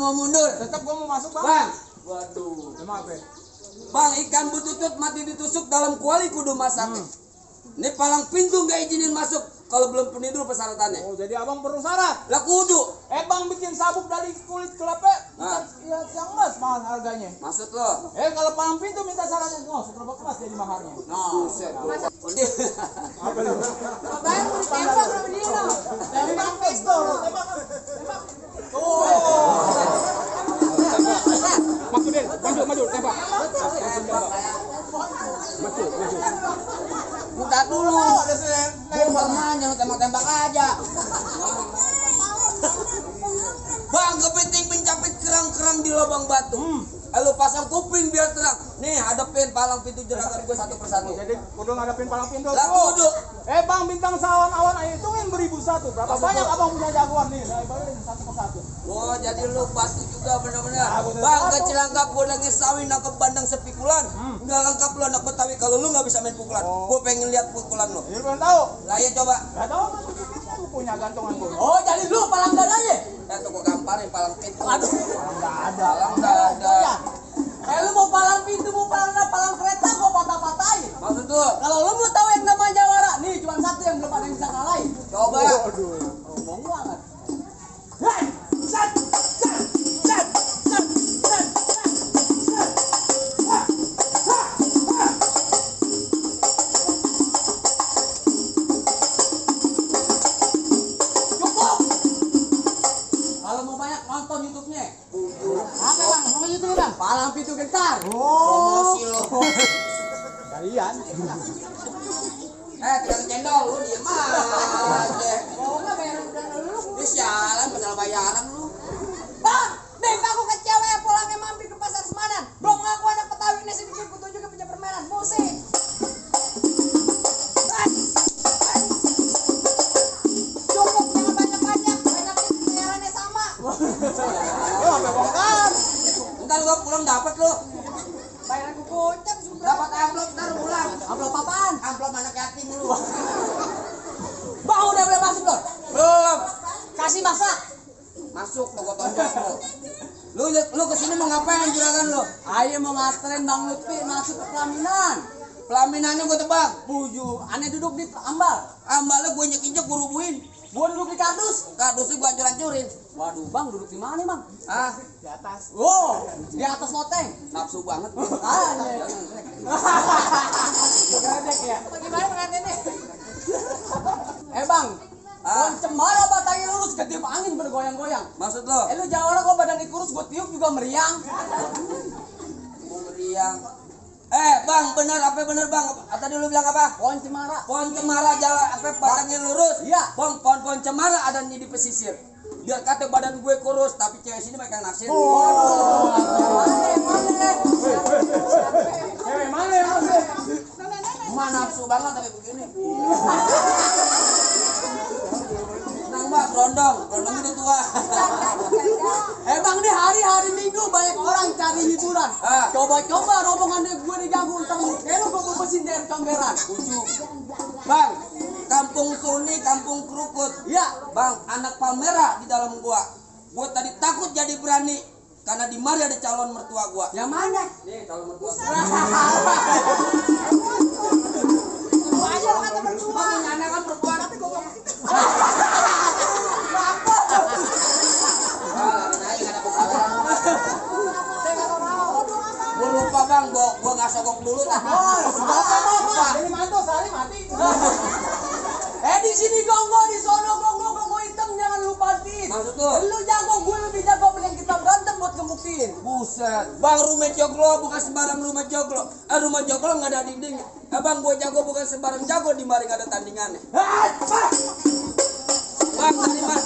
mau mundur? Tetap gua mau masuk, Bang. Bang. Waduh. Maaf ya. Bang, ikan bututut mati ditusuk dalam kuali kudu masak. Ini palang pintu nggak izinin masuk kalau belum penuhi dulu persyaratannya. Oh, jadi abang perlu syarat. Lah kudu. Bang bikin sabuk dari kulit kelapa. Nah. Ya, yang emas mahal harganya. Maksud lo? Kalau palang pintu minta syaratnya. Oh, seberapa keras jadi maharnya. No, set. Apa lu? Bayar mau ditembak sama dia no. Tembak pistol. Tembak. Oh. Maju deh, maju, tembak. Maju. Minta dulu. Gua pernah jangan tembak-tembak aja. Bang, kepenting pencapit kerang-kerang di lubang batu. Lalu pasang kuping biar terang. Nih, hadapin palang pintu jerakan gue satu persatu. Jadi kudu ngadepin palang pintu. Lah kudu. Bang, bintang sawan-awan hitungin beribu satu. Berapa banyak abang punya jagoan nih? Saya bagiin satu persatu. Oh, jadi lu batu juga benar-benar. Bang, kecilangkap gue lagi sawi nangkep bandang sepikulan. Nggak lengkap lu anak Betawi kalau lu nggak bisa main pukulan. Gue pengen lihat pukulan lu. Ini belum tahu. Lah ya coba. Nggak tahu kan lu punya gantungan gue. Oh, jadi lu palang dadanya? Tuh gue gamparin palang pintu. Aduh. Nggak ada. Palang nggak ada. Lu mau palang pintu, mau palang kereta, gua patah-patahin. Maksud tuh? Kalau lu mau tahu yang namanya jawara, nih cuma satu yang belum ada yang bisa ngalahin. Coba. Aduh. Ngomong banget. Cukup. Kalau mau banyak nonton YouTube-nya. Apa bang? Nama YouTube bang? Palang pintu gentar. Promosi lo. Kalian. Tukang cendol lu diem aja. Oh nggak bayaran udah lu. Ini sialan masalah bayaran lu. Bang, neng aku ke cewek pulangnya mampir ke pasar Semanan. Belum ngaku anak Betawi ini sedikit butuh juga punya permainan musik. Cukup jangan banyak-banyak, banyakin bayarannya sama. Sampai bongkar. Ntar gua pulang dapat lu. Bayaran ku gocap sudah. Dapat amplop ntar pulang. Amplop apaan? Amplop anak yatim lu. Bang udah boleh masuk loh. Belum. Kasih masak. Masuk toko tonjok lu. Lu kesini mau ngapain juragan lu? Ayo mau nganterin Bang Lutfi masuk ke pelaminan. Pelaminannya gua tebak. Buju, aneh duduk di ambal. Ambalnya gua injek-injek gua rubuhin. Gua duduk di kardus. Kardusnya gua hancur-hancurin. Waduh bang, duduk di mana bang? Ah, Di atas. Oh, di atas loteng. nafsu banget. Aneh. Gredek ya. Bagaimana pengantinnya? Bang, pohon cemara batangnya lurus ketiup angin bergoyang-goyang. Maksud lo? Lu jawara kok badan kurus, gua tiup juga meriang. Gua meriang. Bang, bener apa bener bang? Tadi lu bilang apa? Pohon cemara. Pohon cemara jalan apa batangnya lurus? Iya. Bang, pohon cemara ada di pesisir. Biar kata badan gue kurus, tapi cewek sini mereka naksir. Mana nafsu banget tapi begini. Senang bang, rondong udah tua. Bang, nih hari-hari Minggu banyak orang cari hiburan. Coba-coba rombongannya gue diganggu utang lu gue bebesin dari comberan. Ujung. Bang, kampung Suni, kampung Kerukut. Iya. Bang, anak Palmera di dalam gua. Gua tadi takut jadi berani karena di mari ada calon mertua gua. Yang mana? Nih, calon mertua gua. Lu aja lo kata mertua. Bang, punya anak kan perempuan tapi gua ngomong. Gua lupa bang, gua nggak sogok dulu tadi. Ini mantu sehari mati. Di sini gongo, di sono gongo hitam jangan lupa tin. Maksud tuh? Lu jago, gue lebih jago yang kita berantem buat ngebuktiin. Buset, bang rumah joglo bukan sembarang rumah joglo. Rumah joglo nggak ada dinding. Bang, gua jago bukan sembarang jago di mari nggak ada tandingannya. Bang, tadi mas.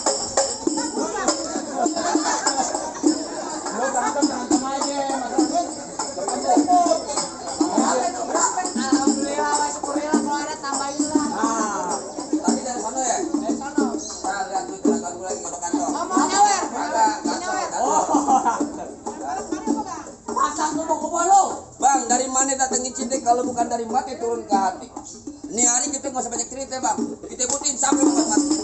Lu berantem aja, Alhamdulillah, syukurillah kalau ada tambahin lah. Tadi dari sana ya? Dari sana. Nah, lihat tuh gerakan gue lagi ke kantor. Mau nyawer. Kagak. Pasang kubu-kubu lo. Bang, dari mana datangin cinta kalau bukan dari mati turun ke hati? Ini hari kita nggak usah banyak cerita bang. Kita ikutin sampai mati.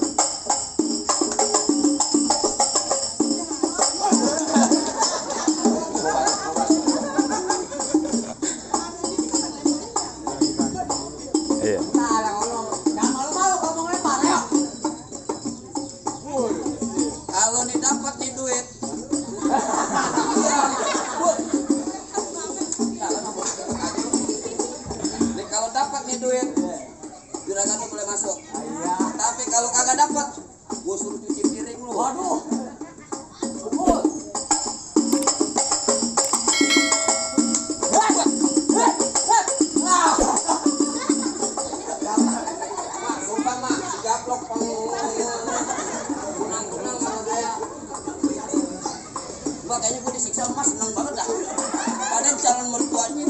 Makanya gue disiksa mas seneng banget dah. Padahal calon mertuanya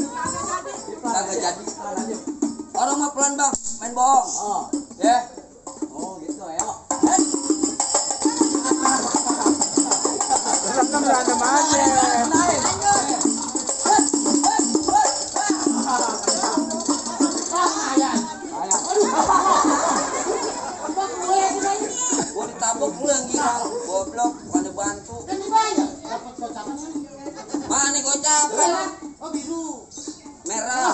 kagak jadi. Orang mah pelan bang, main bohong. Oh. Ya. Oh gitu ya. Berantem aja. Gue ditabok lu yang gila, goblok, bukan bantu. Mana gocap? Oh biru. Merah.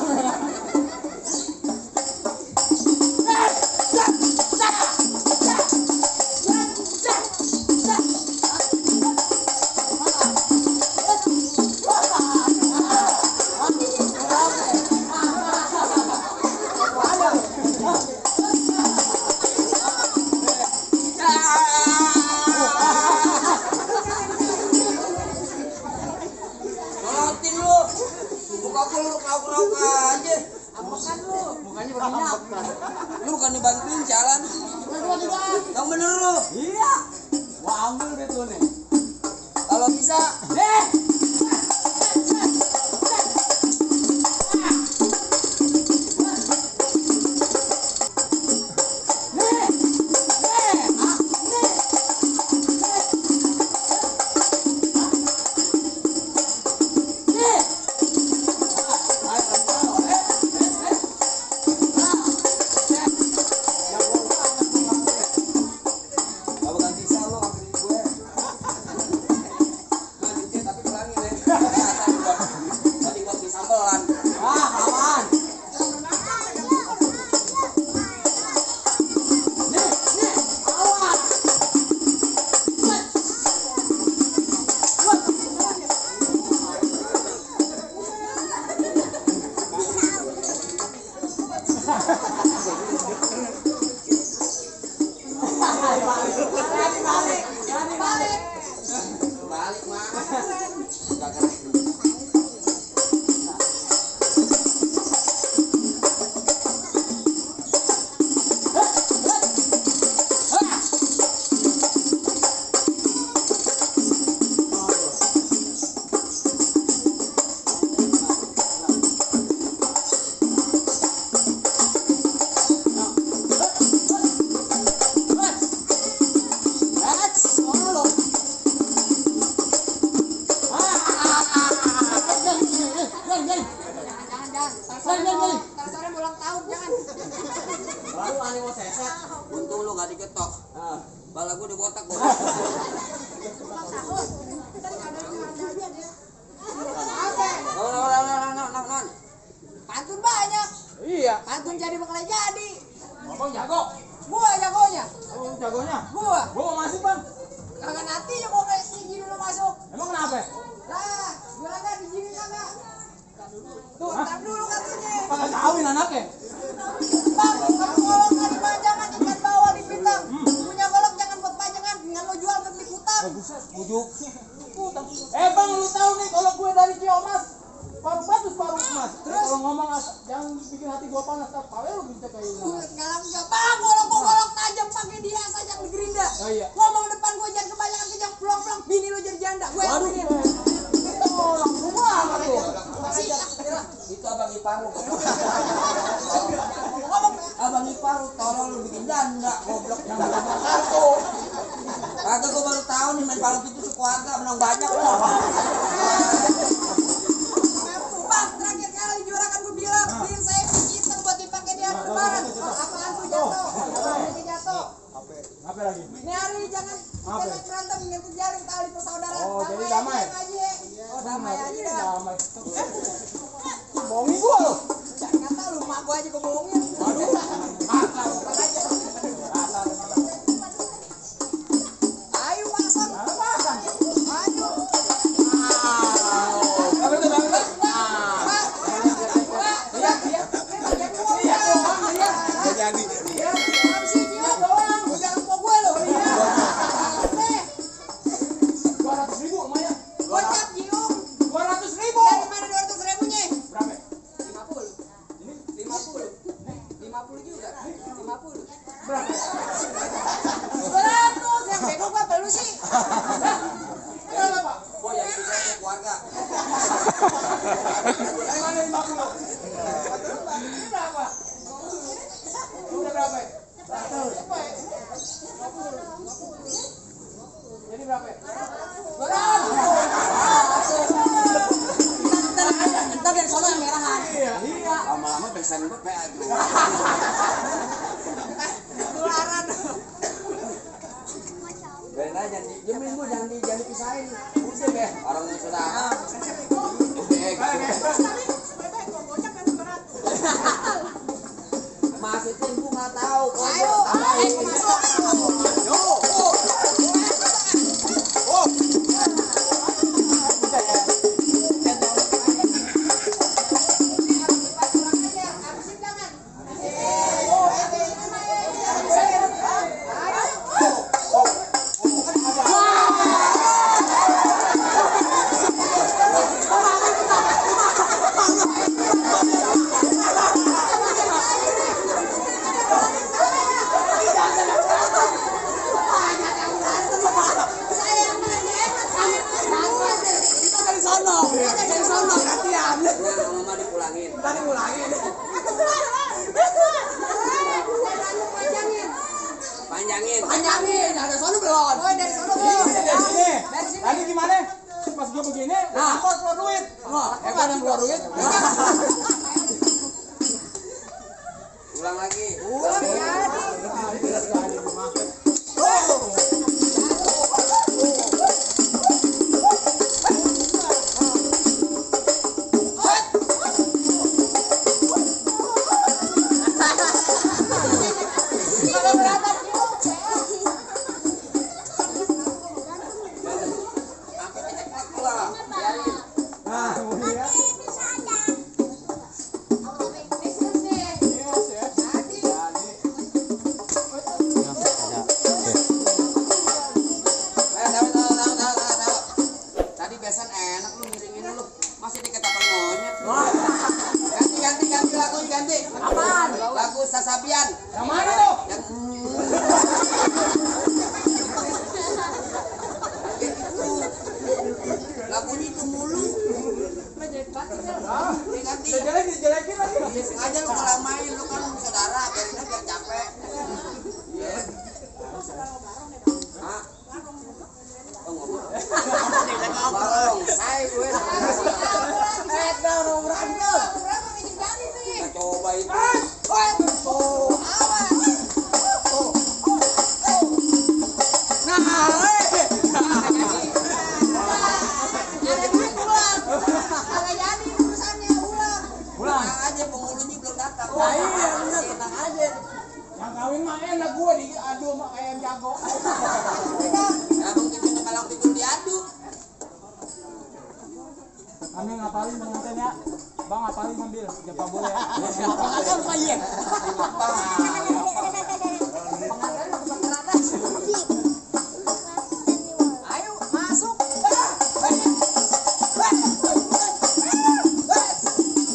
Nolotin lu. Muka gue lu rauk-rauk aja. Apaan lu? Mukanya berminyak. Lu bukan dibantuin jalan. Yang bener lu. Iya. Gua ambil deh tuh nih. Kalau bisa. Gak bakal bisa lu ambil gue. Lanjutin tapi pulangin deh. Tadi gua beli sambelan. Aman. Balik mah. Gak keren. Baru aneh mau seset. Untung lu gak diketok. Bala gua dibotak gua. Non. Pantun banyak, Iya. pantun jadi bakal jadi. Abang jago. Gua jagonya, Oh, jagonya. gua. Gua mau masuk, Bang. Kagak nanti ya gua kayak izin dulu masuk. Emang kenapa? Lah, gua kagak izinin kagak. Tuh, Hah? ntar dulu katanya. Kagak kawin anaknya. Bang, kamu golok kan dipanjangan ikan bawal di pitang. Punya golok jangan buat panjangan, dengan lo jual ke liputan. Buset, bujuk. Bang, lu tahu nih kalau gue dari Ciomas, paruh batu paruh emas. Terus kalau ngomong jangan bikin hati gua panas, tak pawe lu bisa kayak gini. Galang enggak, bang, gua golok tajam pakai dia saja yang digerinda. Oh iya. Ngomong depan gua jangan kebanyakan kejang pulang-pulang, bini lo jadi janda. Gua yang Waduh. begini. Oh, langsung banget tuh. Itu abang ipar lu. Ngomong Abang ipar lu tolong lu bikin janda goblok. Kartu. Kagak gua baru tahu nih main palang itu sekeluarga menang banyak lu. Bang, terakhir kali juara kan gue bilang, beliin saya kunci hitam buat dipakai di hari lebaran. Apaan tuh jatuh? Ini jatuh. Apa lagi? Ini hari jangan Apa? kita berantem, jangan terjalin tali persaudaraan. Oh, jadi damai? aja. Oh, damai aja dah. Damai. Bohongin gua lu. Jangan kata lu, mak gue aja gue bohongin. Aduh. Bukan aja. Ayo pasang. Pasang. Ayo. Apa itu, Bang? Jadi. Sih, gila doang. Udah empok gue lo. 200.000 lumayan. Gocap, Jiung. 200.000. Dari mana 200.000-nya? Berapa? 50. Ini 50 juga. warga. Yang mana 50? Ini berapa? Udah berapa? 100. Jadi berapa? 200. Ntar dari sono yang merahan. Iya. Lama-lama besan gue kayak aduh. Tularan. Bener aja jangan diemin gue, jangan dipisahin. Udah deh, orang saudara. Masukin gue nggak tahu. Ayo, masuk. Dari sono gantian. Mama dipulangin. Tadi ulangin. Panjangin. Panjangin, ada sono belum. Oh, dari sono. Dari sini. Dari sini. Tadi gimana? Pas gue begini, angkot keluar duit. Kan yang keluar duit. Ulang lagi. Sampai kecek lah. Biarin. Nah, kemudian. Tadi besan enak lu miringin lu. Masih diketapan monyet. Ganti lagu ganti. Apaan? Lagu Sasabian. Yang mana tuh? Yang lagunya itu mulu. Ini ganti. Dijelekin lagi. Iya, sengaja lu kalau main lu kan saudara, biarin biar capek. Iya. Hah? Oh, ngomong. Barong, hai gue. Dorong berantem. Nah, coba itu. Pulang aja penghulunya belum datang. Nah, iya, bener. Enak aja. Yang kawin mah enak gue diadu sama ayam jago. Abang tidur kalau tidur diadu. Kami ngapalin pengantin ya. Bang ngapalin mobil, japa boleh ya. Pengantin Pak Yen. Ayo, masuk.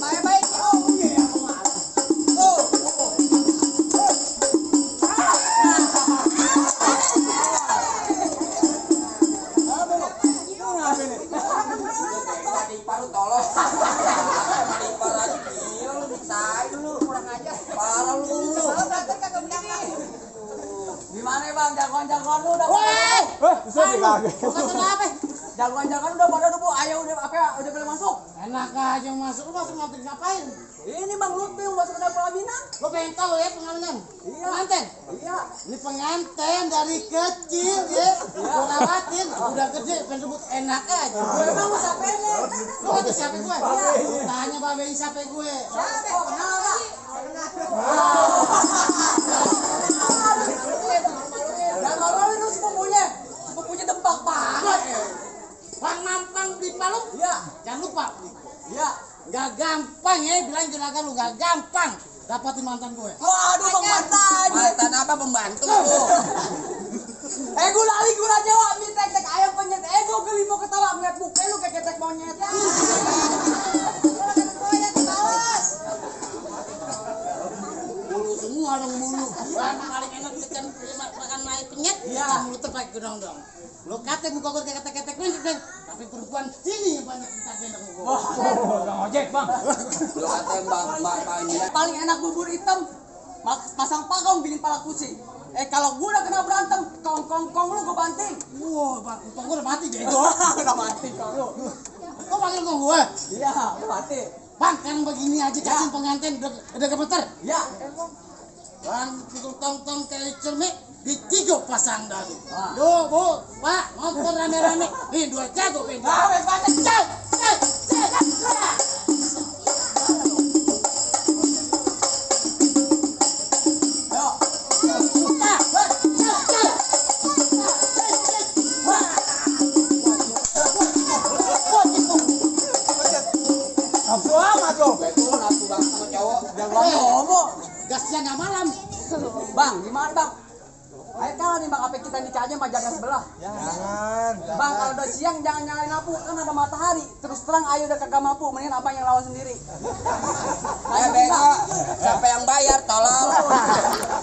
Baik-baik. Itu ngapain nih? Tadi paru tolong. Tadi paru aja gila lu diksain lu. Kurang ajar. Parah lu lu. Kalau berantem kagak begini. Gimana Bang, jagoan-jagoan lu udah Bisa dikaget. Bukan kenapa? Jagoan-jagoan udah pada dulu, ayo udah udah boleh masuk. Enak aja masuk, lu masuk ngantin ngapain? Ini Bang Lutfi masuk ke pelaminan. Lu pengen tahu ya pengalaman? Iya. Pengantin? Iya. Ini pengantin dari kecil ya, gue lewatin, udah gede, pengen rebut enak aja. Gue emang lu sapenya. Lu kata siapa gue? Tanya babe siapa gue? Oh, kenal. Dan kalau lu sepupunya debak banget. Bang Mampang di Palu? Iya. Jangan lupa, Iya. gak gampang ya, bilang juragan lu gak gampang dapatin mantan gue. Waduh Bang mantan. Mantan apa pembantu lu? Gula Jawa, mie tek ayam penyet. Gue geli mau ketawa ngeliat muka lu kayak ketek monyet. Mulu semua dong mulu. Yang paling enak kan makan naik penyet, Iya. mulu terbaik dong. Lo kata muka gue kayak ketek-ketek penyet, tapi perempuan sini yang Bang ojek, Bang. Lu katain bapak ini ya. Paling enak bubur hitam, pasang pakong bikin pala kucing. Kalau gue udah kena berantem, kong lu gue banting. Wah, Bang, kong gue udah mati bego. Udah mati kong lu. Kok panggil kong gue? Iya, udah mati. Bang, kan begini aja kasih pengantin udah gemeter. Ya. Bang, pukul tong-tong kayak cermek ditigo pasang dadu. Ah. Yo, Bu, Pak, nonton rame-rame. Nih, 2 jago pengen. Gawe banget. Nafsu amat lo. Betul nafsu banget sama cowok. Jangan ngomong. Gasnya nggak malam. Bang, gimana bang? Ayo kalau nih bang, apa kita nikahnya sama jaga sebelah? Jangan. Bang, kalau udah siang jangan nyalain lampu, kan ada matahari. Terus terang ayo udah kagak mampu, mendingan abang yang lawan sendiri. Ayo bego, siapa yang bayar tolong.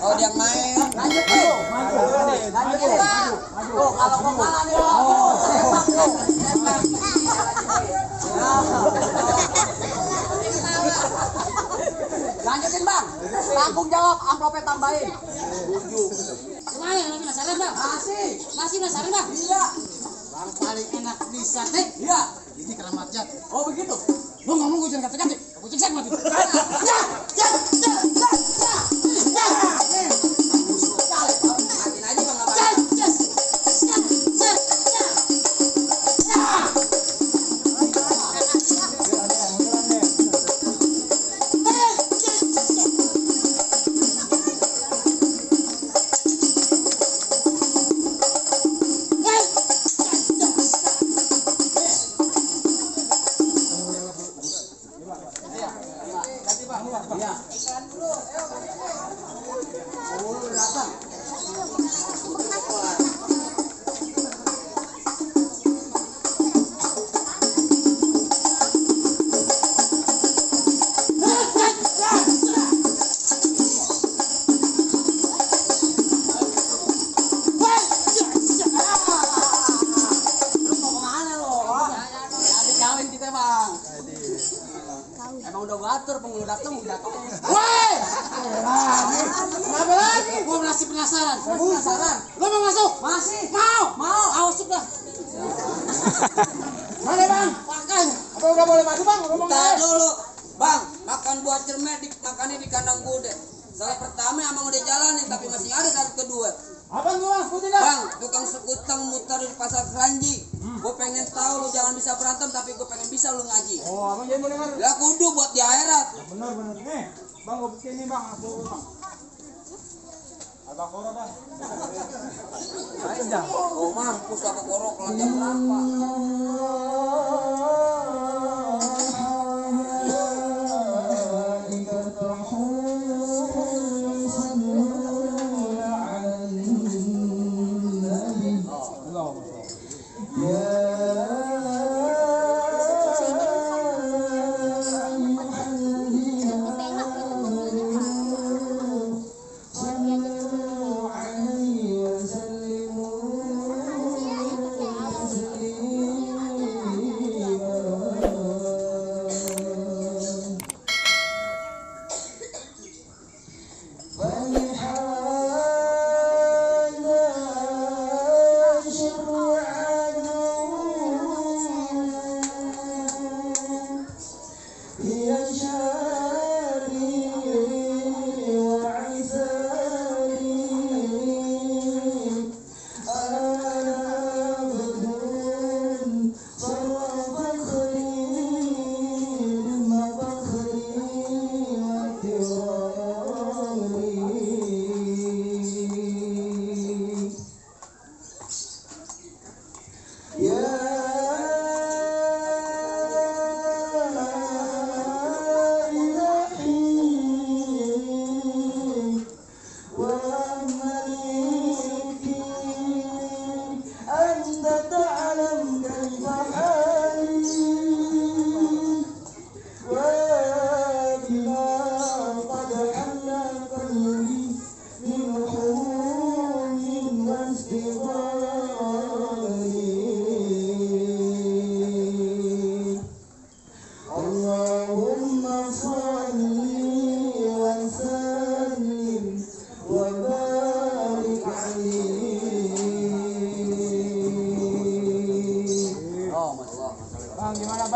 Oh dia yang main. Lanjutin. Lanjutin. Tuh, kalau mau kalah nih bang. Tembak tuh. Tembak. Lanjutin bang. Tanggung jawab, amplopnya tambahin. Gimana? Lagi penasaran, Bang? Masih penasaran, Bang? Iya. Bang paling enak di sate. Iya. Ini keramat jat. Oh begitu. Lu ngomong gue jangan kata-kata. Aku cek mati. Matiin aja bang apa? Iya. Oh, datang. Lu mau kemana lo? Jadi kawin kita bang. Emang udah ngatur penghulu datang udah jatuh. Woi! Kenapa lagi? Gue masih penasaran. Penasaran? Lu mau masuk? Masih? Mau? Mau? Awas sudah. Mana bang? Pakai. Apa udah boleh maju bang? Ngomong Bentar aja. dulu. Bang, makan buah cermet makannya di kandang kuda. Salah pertama emang udah jalanin tapi masih ada satu kedua. Apaan gua bang? Sebutin dah. Bang, tukang sekutang mutar di pasar Keranji. Gue pengen tahu lu jangan bisa berantem tapi gue pengen bisa lu ngaji. Oh, abang jadi mau dengar. Lah kudu buat di akhirat. Benar. Nih, bang gue bikin ini bang. Aku bang. Abang koro dah. Oh mampus apa korok kelar jam berapa?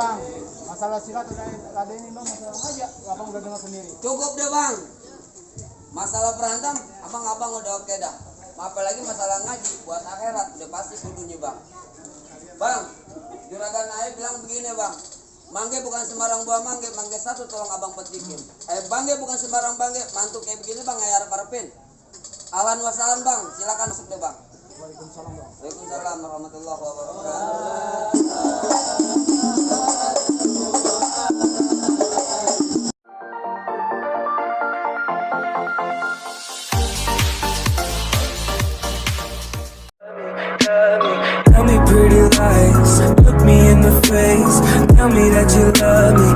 bang, masalah silat ada ini bang, masalah aja, abang udah dengar sendiri. Cukup deh bang. Masalah berantem, abang udah oke dah. Apalagi masalah ngaji, buat akhirat udah pasti kudunya bang. Bang, Juragan Ae bilang begini bang. Mangge bukan sembarang buah mangge, mangge satu tolong abang petikin. Bangge bukan sembarang bangge, mantu kayak begini bang, nggak harap-harapin. Ahlan wa sahlan bang, silakan masuk deh bang. Waalaikumsalam bang. Waalaikumsalam warahmatullahi wabarakatuh. Tell me pretty lies, look me in the face. Tell me that you love me,